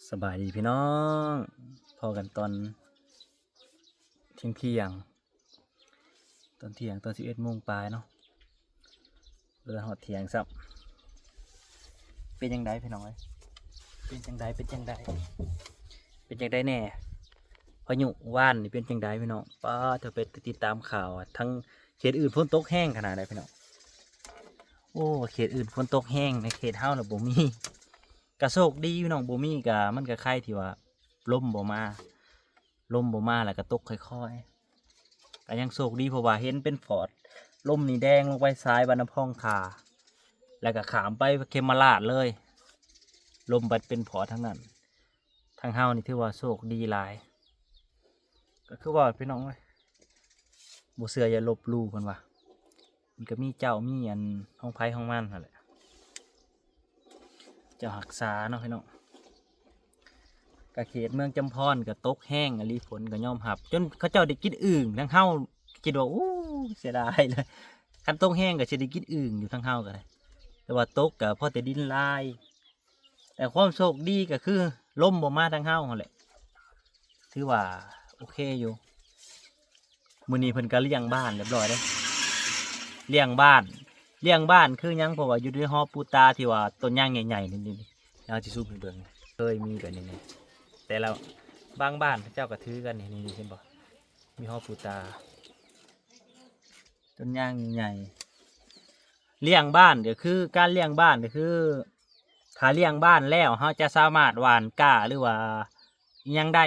ສະບາຍດີພີ່ນ້ອງ ພໍ້ກັນຕອນທ່ຽງໆ ຕອນທ່ຽງ ຕອນສິບເອັດໂມງປາຍເນາະ ບໍ່ທັນຮອດທ່ຽງຊ້ຳ. ເປັນຈັ່ງໃດພີ່ນ້ອງເອີຍ ເປັນຈັ່ງໃດ ເປັນຈັ່ງໃດ ເປັນຈັ່ງໃດແດ່ ພາຍຸວານນີ້ເປັນຈັ່ງໃດພີ່ນ້ອງ? ປ້າດ ເຈົ້າໄປຕິດຕາມຂ່າວ ທາງເຂດອື່ນຝົນຕົກແຮງຂະໜາດໃດພີ່ນ້ອງ? ໂອ້ ເຂດອື່ນຝົນຕົກແຮງ ໃນເຂດເຮົາລະບໍ່ມີ. ກະໂຊກດີພີ່ນ້ອງ ບໍ່ມີກະ ມັນກະໄຄທີ່ວ່າລົມບໍ່ມາ ລົມບໍ່ມາ ແລ້ວກະຕົກຄ່ອຍໆ ກະຍັງໂຊກດີ ເພາະວ່າເຫັນເປັນຟອດ ລົມນີ້ແດງລົງໄປສາຍບ້ານນ້ຳພອງທ່າ ແລ້ວກະຂ້າມໄປເຂມມະລາດເລີຍ ລົມໄປເປັນຟອດທາງນັ້ນ. ທາງເຮົານີ້ຖືວ່າໂຊກດີຫຼາຍ ກະຄືວ່າພີ່ນ້ອງເອີຍ ບໍ່ເຊື່ອຢ່າລົບຫຼູ່ ເພິ່ນວ່າ ມັນກະມີເຈົ້າ ມີອັນ ຂອງໃຜຂອງມັນຫັ້ນແຫຼະ ເຈົ້າຮັກສາເນາະພີ່ນ້ອງ. ກະເຂດເມືອງຈຳພອນກະຕົກແຮງອີ່ຫຼີ ຝົນກະຍອມຮັບ ຈົນເຂົາເຈົ້າໄດ້ກິນອຶ່ງ ທາງເຮົາຄິດວ່າ ໂອ້ ເສຍດາຍເລີຍ ຄັນຕົກແຮງກະຊິໄດ້ກິນອຶ່ງຢູ່ ທາງເຮົາກະໄດ້ ແຕ່ວ່າຕົກກະພໍແຕ່ດິນລາຍ. ແຕ່ຄວາມໂຊກດີກະຄືລົມບໍ່ມາທາງເຮົາຫັ້ນແຫຼະ ຖືວ່າໂອເຄຢູ່. ມື້ນີ້ເພິ່ນກະລ້ຽງບ້ານລຽບລ້ອຍເດ້ ລ້ຽງບ້ານ ລ້ຽງບ້ານຄືຫຍັງ? ເພາະວ່າຢູ່ໃນຫໍປູຕາທີ່ວ່າຕົ້ນຍາງໃຫຍ່ໆນີ້ ນີ້ ເຮົາຊິຊູມໃຫ້ເບິ່ງ ເຄີຍມີແບບນີ້ ແຕ່ລະບາງບ້ານເຂົາເຈົ້າກະຖືກັນນີ້ ນີ້ ເຫັນບໍ່? ມີຫໍປູຕາ ຕົ້ນຍາງໃຫຍ່ ລ້ຽງບ້ານກະຄື ການລ້ຽງບ້ານກະຄື ຖ້າລ້ຽງບ້ານແລ້ວ ເຮົາຈະສາມາດຫວ່ານກ້າ ຫຼືວ່າອີ່ຫຍັງໄດ້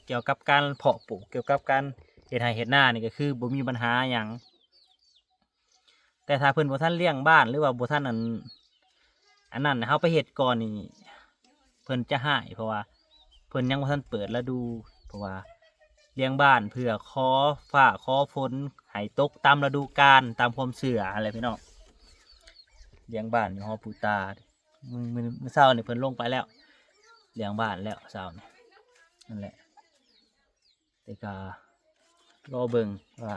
ກ່ຽວກັບການເພາະປູກ ກ່ຽວກັບການເຮັດໄຮ່ເຮັດນານີ້ ກະຄືບໍ່ມີບັນຫາຫຍັງ. ແຕ່ຖ້າເພິ່ນບໍ່ທັນລ້ຽງບ້ານ ຫຼືວ່າບໍ່ທັນອັນ ອັນນັ້ນ ເຮົາໄປເຮັດກ່ອນນີ້ ເພິ່ນຈະຮ້າຍ ເພາະວ່າເພິ່ນຍັງບໍ່ທັນເປີດລະດູ ເພາະວ່າລ້ຽງບ້ານເພື່ອຂໍຟ້າຂໍຝົນໃຫ້ຕົກຕາມລະດູການ ຕາມຄວາມເຊື່ອຫັ້ນແຫຼະພີ່ນ້ອງ. ລ້ຽງບ້ານຢູ່ຫໍປູຕາ ມື້ ມື້ ມື້ເຊົ້ານີ້ເພິ່ນລົງໄປແລ້ວ ລ້ຽງບ້ານແລ້ວເຊົ້ານີ້ ນັ້ນແຫຼະ. ແຕ່ກະລໍເບິ່ງວ່າ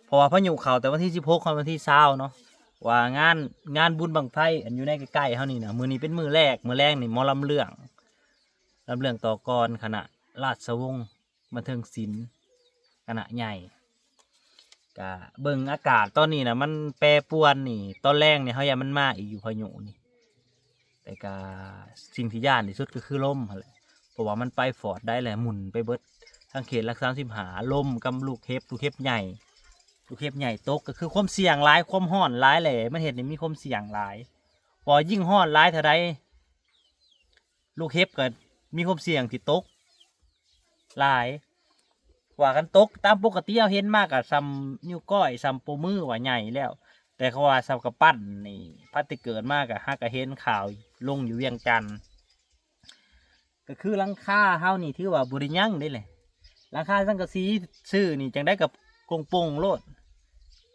ເພາະວ່າພາຍຸເຂົ້າແຕ່ວັນທີສິບຫົກຮອດວັນທີຊາວເນາະ ວ່າງານ ງານບຸນບັ້ງໄຟອັນຢູ່ໃນໃກ້ໆເຮົານີ້ນະ ມື້ນີ້ເປັນມື້ແລກ ມື້ແລງນີ້ໝໍລຳເລື່ອງ ລຳເລື່ອງຕໍ່ກ່ອນ ຄະນະລາຊະວົງບັນເທີງສິນ ຄະນະໃຫຍ່. ກະເບິ່ງອາກາດຕອນນີ້ນະ ມັນແປປວນນີ້ ຕອນແລງນີ້ເຮົາຢ້ານມັນມາອີກຢູ່ ພາຍຸນີ້. ແຕ່ກະສິ່ງທີ່ຢ້ານທີ່ສຸດກະຄືລົມຫັ້ນແຫຼະ ເພາະວ່າມັນໄປຟອດໄດ້ແຫຼະ ໝຸ່ນໄປເບິດ ທາງເຂດຫຼັກສາມສິບຫ້າ ລົມກັບລູກເຫັບ ລູກເຫັບໃຫຍ່ ລູກເຫັບໃຫຍ່ຕົກ ກະຄືຄວາມສ່ຽງຫຼາຍ ຄວາມຮ້ອນຫຼາຍແຫຼະ ມັນເຮັດໃຫ້ມີຄວາມສ່ຽງຫຼາຍ ເພາະວ່າຍິ່ງຮ້ອນຫຼາຍເທົ່າໃດ ລູກເຫັບກະມີຄວາມສ່ຽງທີ່ຕົກຫຼາຍ. ວ່າຄັນຕົກຕາມປົກກະຕິເຮົາເຫັນມາກະສ່ຳນິ້ວກ້ອຍ ສ່ຳໂປ້ມືວ່າໃຫຍ່ແລ້ວ ແຕ່ເຂົາວ່າສ່ຳກຳປັ້ນນີ້ ພັດແຕ່ເກີດມາກະຫາກະເຫັນຂ່າວລົງຢູ່ວຽງຈັນ. ກະຄືຫຼັງຄາເຮົານີ້ຖືວ່າບໍ່ໄດ້ຍັງເດ້ແຫຼະ ຫຼັງຄາສັງກະສີຊື່ນີ້ ຈັ່ງໃດກະໂປ່ງໆໂລດ.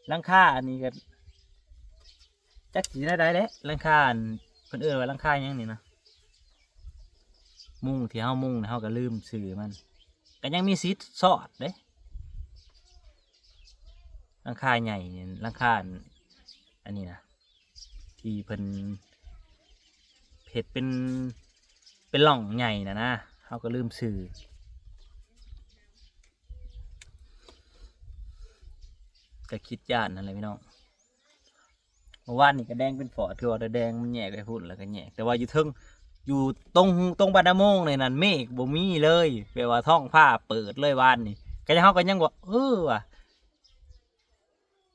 ຫຼັງຄາອັນນີ້ກະ ຈັກຊິແນວໃດແຫຼະ ຫຼັງຄາອັນ ເພິ່ນເອີ້ນວ່າຫຼັງຄາຫຍັງນີ້ນະ ມຸງທີ່ເຮົາມຸງນະ ເຮົາກະລືມຊື່ມັນ ກະຍັງມີສິດຊອດເດ້. ຫຼັງຄາໃຫຍ່ ຫຼັງຄາອັນ ອັນນີ້ນະ ທີ່ເພິ່ນເຮັດເປັນ ເປັນຮ່ອງໃຫຍ່ນະນະ ເຮົາກະລືມຊື່ ກະຄິດຢ້ານຫັ້ນແຫຼະພີ່ນ້ອງ. ເມື່ອວານນີ້ກະແດງເປັນຟອດ ຄືວ່າແດງ ມັນແຍກໄປພຸ້ນແລ້ວກະແຍກ ແຕ່ວ່າຢູ່ເທິງ ຢູ່ຕົງ ຕົງບ້ານນາໂມງນີ້ນັ້ນ ເມກບໍ່ມີເລີຍ ແບບວ່າທ້ອງຟ້າເປີດເລີຍວານນີ້ ກະເຮົາກະຍັງວ່າ ເອີ ວ່າ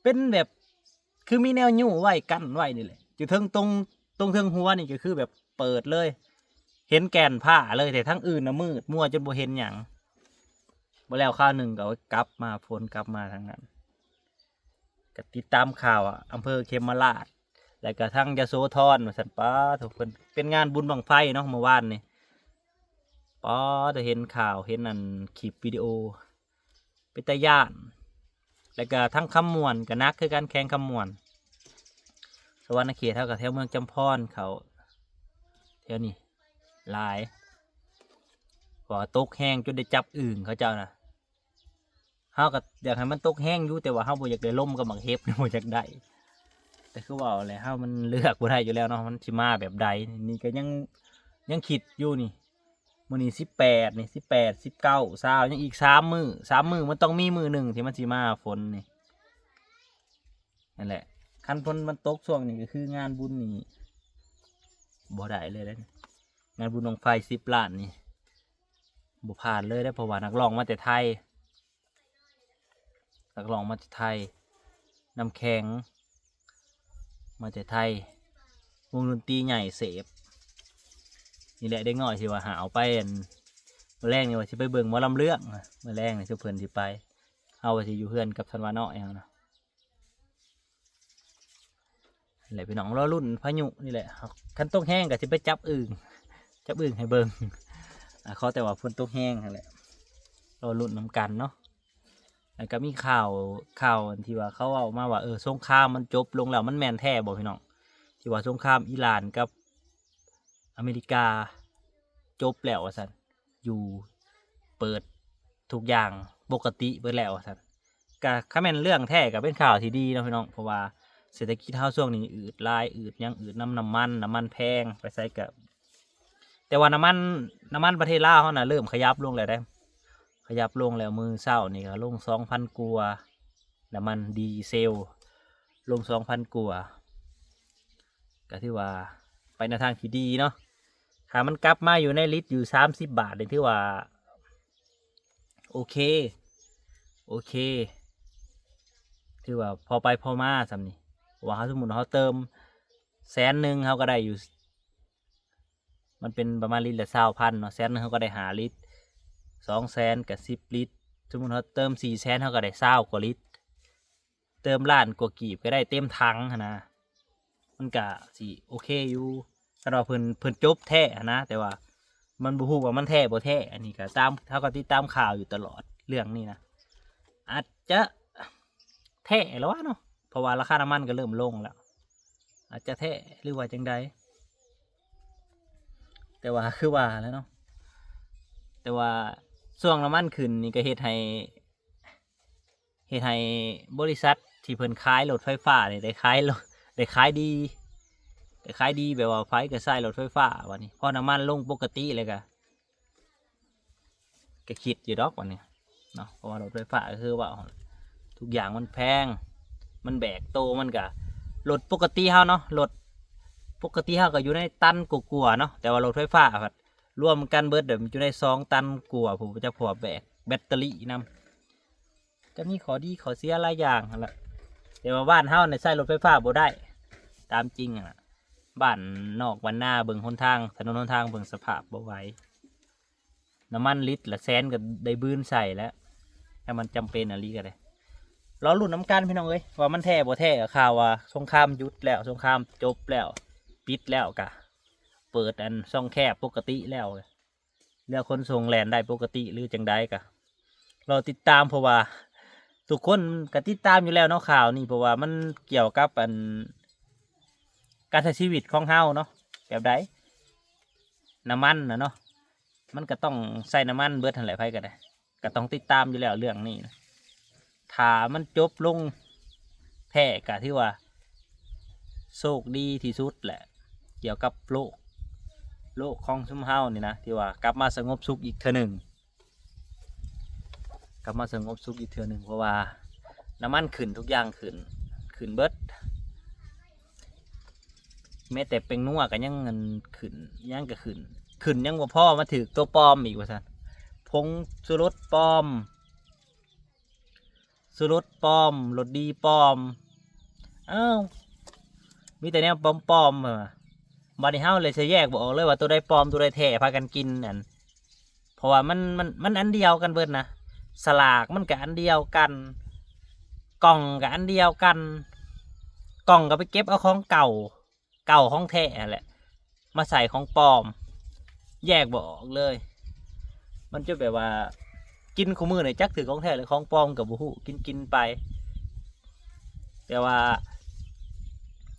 ເປັນແບບ ຄືມີແນວຍູ້ໄວ້ ກັ້ນໄວ້ນີ້ແຫຼະ ຢູ່ເທິງ ຕົງ ຕົງເທິງຫົວນີ້ກະຄືແບບເປີດເລີຍ ເຫັນແກ່ນຟ້າເລີຍ ແຕ່ທາງອື່ນນະມືດມົວຈົນບໍ່ເຫັນຫຍັງ. ບໍ່ແລ້ວຄາວໜຶ່ງກະກັບມາ ຝົນກັບມາທາງນັ້ນ ກະຕິດຕາມຂ່າວອຳເພີເຂມມະລາດ ແລ້ວກະທາງຍະໂສທອນວ່າຊັ້ນ ປາໂທ້ ເພິ່ນເປັນງານບຸນບັ້ງໄຟເນາະ ເມື່ອວານນີ້ ປາໂທ້ ເຫັນຂ່າວ ເຫັນອັນຄລິບວິດີໂອ ເປັນຕາຢ້ານ ແລ້ວກະທາງຄຳມ່ວນກະໜັກຄືກັນ ແຂວງຄຳມ່ວນ ສະຫວັນນະເຂດເຮົາກະແຖວເມືອງຈຳພອນເຂົາ ແຖວນີ້ຫຼາຍ ເພາະວ່າຕົກແຮງຈົນໄດ້ຈັບອຶ່ງເຂົາເຈົ້ານະ. ເຮົາກະຢາກໃຫ້ມັນຕົກແຮງຢູ່ ແຕ່ວ່າເຮົາບໍ່ຢາກໄດ້ລົມກັບໝາກເຫັບ ບໍ່ຢາກໄດ້ ແຕ່ຄືເວົ້າແຫຼະ ເຮົາມັນເລືອກບໍ່ໄດ້ຢູ່ແລ້ວເນາະ ມັນຊິມາແບບໃດ ນີ້ກະຍັງ ຍັງຄິດຢູ່ນີ້ ມື້ນີ້ສິບແປດນີ້ ສິບແປດ ສິບເກົ້າ ຊາວ ຍັງອີກສາມມື້ ສາມມື້ມັນຕ້ອງມີມື້ໜຶ່ງທີ່ມັນຊິມາຝົນນີ້. ນັ້ນແຫຼະ ຄັນຝົນມັນຕົກຊ່ວງນີ້ກໍຄືງານບຸນນີ້ບໍ່ໄດ້ເລີຍເດ້. ງານບຸນບັ້ງໄຟສິບລ້ານນີ້ບໍ່ຜ່ານເລີຍເດ້ ເພາະວ່ານັກຮ້ອງມາແຕ່ໄທ ນັກຮ້ອງມາແຕ່ໄທ ນ້ຳແຂງມາແຕ່ໄທ ວົງດົນຕີໃຫຍ່ເສບ. ນີ້ແຫຼະເດັກນ້ອຍທີ່ວ່າຫາເອົາໄປ ອັນ ມື້ແລງນີ້ວ່າຊິໄປເບິ່ງໝໍລຳເລື່ອງ ມື້ແລງນີ້ຊຸມເພິ່ນຊິໄປ ເຮົາວ່າຊິຢູ່ເຮືອນກັບທັນວານ້ອຍເຮົານະ. ແຫຼະພີ່ນ້ອງ ລໍລຸ້ນພາຍຸນີ້ແຫຼະ ຄັນຕົກແຮງກໍຊິໄປຈັບອຶ່ງ ຈັບອຶ່ງໃຫ້ເບິ່ງ ອາ ຂໍແຕ່ວ່າຝົນຕົກແຮງຫັ້ນແຫຼະ ລໍລຸ້ນນຳກັນເນາະ. ແລ້ວກໍມີຂ່າວ ຂ່າວອັນທີ່ວ່າເຂົາເວົ້າມາວ່າ ເອີ ສົງຄາມມັນຈົບລົງແລ້ວ ມັນແມ່ນແທ້ບໍ່ພີ່ນ້ອງ ທີ່ວ່າສົງຄາມອີຣານກັບອາເມລິກາຈົບແລ້ວວ່າຊັ້ນ ຢູ່ ເປີດທຸກຢ່າງປົກກະຕິເບິດແລ້ວວ່າຊັ້ນ. ກະ ຄັນແມ່ນເລື່ອງແທ້ກະເປັນຂ່າວທີ່ດີເນາະພີ່ນ້ອງ ເພາະວ່າເສດຖະກິດເຮົາຊ່ວງນີ້ອືດຫຼາຍ ອືດຫຍັງ ອືດນຳນ້ຳມັນ ນ້ຳມັນແພງ ໄປໃສກະ ແຕ່ວ່ານ້ຳມັນ ນ້ຳມັນປະເທດລາວເຮົານະເລີ່ມຂະຫຍັບລົງແລ້ວເດ້ ຂະຫຍັບລົງແລ້ວ ມື້ເຊົ້ານີ້ກະລົງສອງພັນກວ່າ ນ້ຳມັນດີເຊວລົງສອງພັນກວ່າ ກະຖືວ່າໄປໃນທາງທີ່ດີເນາະ. ຖ້າມັນກັບມາຢູ່ໃນລິດຢູ່ສາມສິບບາດນີ້ ຖືວ່າໂອເຄ ໂອເຄ ຖືວ່າພໍໄປພໍມາສ່ຳນີ້. ເພາະວ່າເຮົາ ສົມມຸດເຮົາເຕີມແສນໜຶ່ງ ເຮົາກໍໄດ້ຢູ່ ມັນເປັນປະມານລິດລະຊາວພັນເນາະ ແສນໜຶ່ງເຮົາກໍໄດ້ຫ້າລິດ ສອງແສນກໍສິບລິດ ສົມມຸດເຮົາເຕີມສີ່ແສນ ເຮົາກໍໄດ້ຊາວກວ່າລິດ ເຕີມລ້ານກວ່າກີບກໍໄດ້ເຕັມຖັງຫັ້ນນະ ມັນກະຊິໂອເຄຢູ່ ຄັນວ່າເພິ່ນ ເພິ່ນຈົບແທ້ຫັ້ນນະ. ແຕ່ວ່າມັນບໍ່ຮູ້ວ່າມັນແທ້ບໍ່ແທ້ ອັນນີ້ກໍຕາມ ເຮົາກໍຕິດຕາມຂ່າວຢູ່ຕະຫຼອດເລື່ອງນີ້ນະ ອາດຈະແທ້ແລ້ວວະເນາະ ເພາະວ່າລາຄານ້ຳມັນກໍເລີ່ມລົງແລ້ວ ອາດຈະແທ້ ຫຼືວ່າຈັ່ງໃດ ແຕ່ວ່າຄືວ່າແຫຼະເນາະ ແຕ່ວ່າຊ່ວງນ້ຳມັນຂຶ້ນນີ້ກໍເຮັດໃຫ້ ເຮັດໃຫ້ບໍລິສັດທີ່ເພິ່ນຂາຍລົດໄຟຟ້ານີ້ໄດ້ຂາຍລົດ ໄດ້ຂາຍດີ ໄດ້ຂາຍດີ ແບບວ່າໃຜກໍໃຊ້ລົດໄຟຟ້າບາດນີ້ ພໍນ້ຳມັນລົງປົກກະຕິແລ້ວກໍ ກໍຄິດຢູ່ດອກບາດນີ້ເນາະ ເພາະວ່າລົດໄຟຟ້າກໍຄືເວົ້າ ທຸກຢ່າງມັນແພງ ມັນແບກໂຕມັນກໍ ລົດປົກກະຕິເຮົາເນາະ ລົດປົກກະຕິເຮົາກໍຢູ່ໃນຕັນກວ່າໆເນາະ ແຕ່ວ່າລົດໄຟຟ້າພັດລວມກັນເບິດ ແບບຢູ່ໃນສອງຕັນກວ່າພຸ້ນ ຈັກເພາະວ່າແບກແບັດເຕີຣີນຳ ກໍມີຂໍ້ດີຂໍ້ເສຍຫຼາຍຢ່າງຫັ້ນລະ. ແຕ່ວ່າບ້ານເຮົານີ້ໃຊ້ລົດໄຟຟ້າບໍ່ໄດ້ ຕາມຈິງຫັ້ນລະ ບ້ານນອກບ້ານນາເບິ່ງຫົນທາງ ຖະໜົນຫົນທາງເບິ່ງສະພາບບໍ່ໄຫວ ນ້ຳມັນລິດລະແສນກໍໄດ້ບືນໃສ່ແລ້ວ ຖ້າມັນຈຳເປັນອີ່ຫຼີກໍໄດ້ ລໍລຸ້ນນຳກັນພີ່ນ້ອງເອີຍ ວ່າມັນແທ້ບໍ່ແທ້. ຂ່າວວ່າສົງຄາມຢຸດແລ້ວ ສົງຄາມຈົບແລ້ວ ປິດແລ້ວ ກະເປີດອັນຊ່ອງແຄບປົກກະຕິແລ້ວ ເຮືອຂົນສົ່ງແລ່ນໄດ້ປົກກະຕິ ຫຼືຈັ່ງໃດກະລໍຕິດຕາມ ເພາະວ່າທຸກຄົນກະຕິດຕາມຢູ່ແລ້ວເນາະຂ່າວນີ້ ເພາະວ່າມັນກ່ຽວກັບອັນ ການໃຊ້ຊີວິດຂອງເຮົາເນາະ ແບບໃດ ນ້ຳມັນນະເນາະ ມັນກະຕ້ອງໃຊ້ນ້ຳມັນເບິດຫັ້ນແຫຼະ ໃຜກະໄດ້ ກະຕ້ອງຕິດຕາມຢູ່ແລ້ວເລື່ອງນີ້ນະ. ຖ້າມັນຈົບລົງແທ້ກະຖືວ່າໂຊກດີທີ່ສຸດແຫຼະ ກ່ຽວກັບໂລກ ໂລກຂອງຊຸມເຮົານີ້ນະ ທີ່ວ່າກັບມາສະຫງົບສຸກອີກເທື່ອໜຶ່ງ ກັບມາສະຫງົບສຸກອີກເທື່ອໜຶ່ງ ເພາະວ່ານ້ຳມັນຂຶ້ນ ທຸກຢ່າງຂຶ້ນ ຂຶ້ນເບິດ ແມ້ແຕ່ແປ້ງນົວກໍຍັງ ອັນ ຂຶ້ນ ຫຍັງກໍຂຶ້ນ ຂຶ້ນຍັງບໍ່ພໍ ມາຖືກຕົວປອມອີກວ່າຊັ້ນ ຜົງຊູລົດປອມ ຊູລົດປອມ ລົດດີປອມ ອ້າວ ມີແຕ່ແນວປອມໆ ວ່າ ບາດນີ້ເຮົາເລີຍຊິແຍກບໍ່ອອກເລີຍວ່າໂຕໃດປອມໂຕໃດແທ້ ພາກັນກິນ ອັນ ເພາະວ່າມັນ ມັນ ມັນອັນດຽວກັນເບິດນະ ສະຫຼາກມັນກໍອັນດຽວກັນ ກ່ອງກໍອັນດຽວກັນ ກ່ອງກໍໄປເກັບເອົາຂອງເກົ່າ ເກົ່າຂອງແທ້ຫັ້ນແຫຼະ ມາໃສ່ຂອງປອມ ແຍກບໍ່ອອກເລີຍ ມັນຈະແບບວ່າ ກິນຄູ່ມື້ນີ້ຈັກຖືກຂອງແທ້ຫຼືຂອງປອມກໍບໍ່ຮູ້ ກິນໆໄປ ແຕ່ວ່າ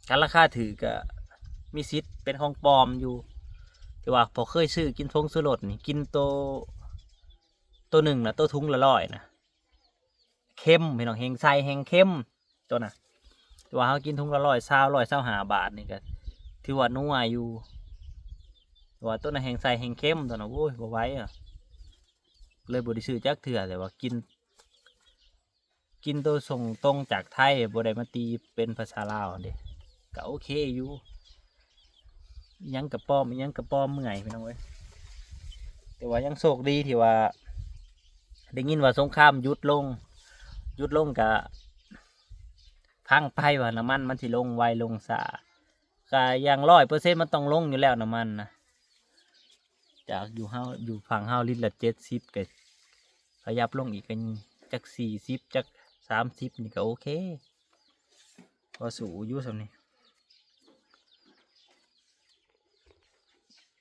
ຄັນລາຄາຖືກກໍມີສິດເປັນຂອງປອມຢູ່ ແຕ່ວ່າພໍເຄີຍຊື້ກິນຜົງຊູລົດນີ້ ກິນໂຕ ໂຕໜຶ່ງນະ ໂຕຖົງລະຮ້ອຍນະ ເຄັມພີ່ນ້ອງ ແຮງໃສ່ແຮງເຄັມ ໂຕນະ ແຕ່ວ່າເຮົາກິນຖົງລະຮ້ອຍຊາວ ຮ້ອຍຊາວຫ້າບາດນີ້ກໍຖືວ່ານົວຢູ່ າະວ່າໂຕນັ້ນແຮ່ງໃສ່ແຮ່ງເຄັມ ໂຕນັ້ນ ໂອ້ຍ ບໍ່ໄຫວ ເລີຍບໍ່ໄດ້ຊື້ຈັກເທື່ອ. ແຕ່ວ່າກິນ ກິນໂຕສົ່ງຕົງຈາກໄທ ບໍ່ໄດ້ມາຕີເປັນພາສາລາວຫັ້ນເດ້ ກະໂອເຄຢູ່. ອີ່ຫຍັງກະປອມ ອີ່ຫຍັງກະປອມ ເມື່ອຍພີ່ນ້ອງເອີຍ. ແຕ່ວ່າຍັງໂຊກດີທີ່ວ່າ ໄດ້ຍິນວ່າສົງຄາມຢຸດລົງ ຢຸດລົງກະຟັງໄປວ່ານ້ຳມັນມັນຊິລົງໄວລົງຊ້າ ກະຢ່າງຮ້ອຍເປີເຊັນມັນຕ້ອງລົງຢູ່ແລ້ວ ນ້ຳມັນນະ. ຈາກຢູ່ເຮົາ ຢູ່ຝັ່ງເຮົາລິດລະເຈັດສິບ ກະຂະຫຍັບລົງອີກ ກະຈັກສີ່ສິບ ຈັກສາມສິບ ນີ້ກະໂອເຄ ພໍສູ້ຢູ່ສ່ຳນີ້.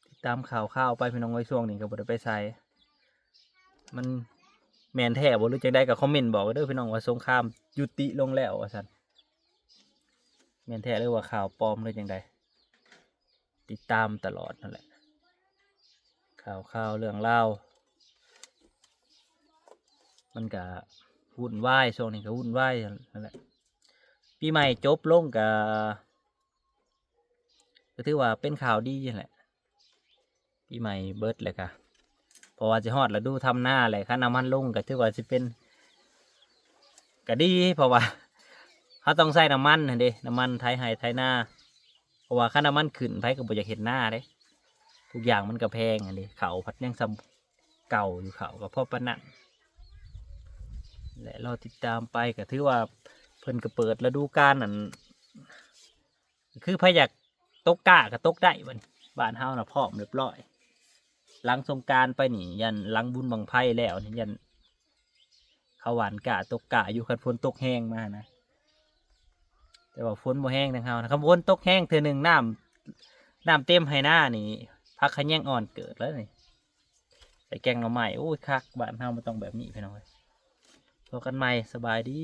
ຕິດຕາມຂ່າວຄາວໄປພີ່ນ້ອງເອີຍ ຊ່ວງນີ້ກະບໍ່ໄດ້ໄປໃສ. ມັນແມ່ນແທ້ບໍ່ ຫຼືຈັ່ງໃດ ກະຄອມເມັນບອກເດີພີ່ນ້ອງ ວ່າສົງຄາມຍຸຕິລົງແລ້ວວ່າຊັ້ນ. ແມ່ນແທ້ ຫຼືວ່າຂ່າວປອມ ຫຼືຈັ່ງໃດ ຕິດຕາມຕະຫຼອດຫັ້ນແຫຼະ. ຂ່າວຄາວເລື່ອງລາວ ມັນກະວຸ່ນວາຍ ຊ່ວງນີ້ກະວຸ່ນວາຍຫັ້ນແຫຼະ. ປີໃໝ່ຈົບລົງກະ ກະຖືວ່າເປັນຂ່າວດີຫັ້ນແຫຼະ. ປີໃໝ່ເບິດແລ້ວກະ ເພາະວ່າຊິຮອດລະດູທຳນາແລ້ວ ຄັນນ້ຳມັນລົງກະຖືວ່າຊິເປັນ ກະດີ ເພາະວ່າເຮົາຕ້ອງໃຊ້ນ້ຳມັນຫັ້ນເດ້ ນ້ຳມັນໄຖໄຮ່ໄຖນາ. ເພາະວ່າຄັນນ້ຳມັນຂຶ້ນ ໃຜກະບໍ່ຢາກເຮັດນາເດ້ ທຸກຢ່າງມັນກະແພງຫັ້ນເດ້. ເຂົ້າພັດຍັງສ່ຳເກົ່າຢູ່ ເຂົ້າກະພໍປານນັ້ນແຫຼະ. ລໍຕິດຕາມໄປ ກະຖືວ່າເພິ່ນກະເປີດລະດູການນັ້ນ ຄືໃຜຢາກຕົກກ້າກະຕົກໄດ້ ບ້ານ ບ້ານເຮົານະພ້ອມຮຽບຮ້ອຍ. ຫຼັງສົງການໄປນີ້ ຢ້ານຫຼັງບຸນບັ້ງໄຟແລ້ວນີ້ ຢ້ານເຂົາຫວ່ານກ້າຕົກກ້າຢູ່ ຄັນຝົນຕົກແຮງມານະ. ແຕ່ວ່າຝົນບໍ່ແຮງທາງເຮົານະ ຄັນຝົນຕົກແຮງເທື່ອໜຶ່ງ ນ້ຳ ນ້ຳເຕັມໄຮ່ນານີ້ ຜັກຂະແຍງອ່ອນເກີດແລ້ວນີ້ ໃສ່ແກງໜໍ່ໄມ້ ໂອ້ຍ ຄັກ. ບ້ານເຮົາມັນຕ້ອງແບບນີ້ພີ່ນ້ອງເອີຍ. ພໍກັນໃໝ່ ສະບາຍດີ.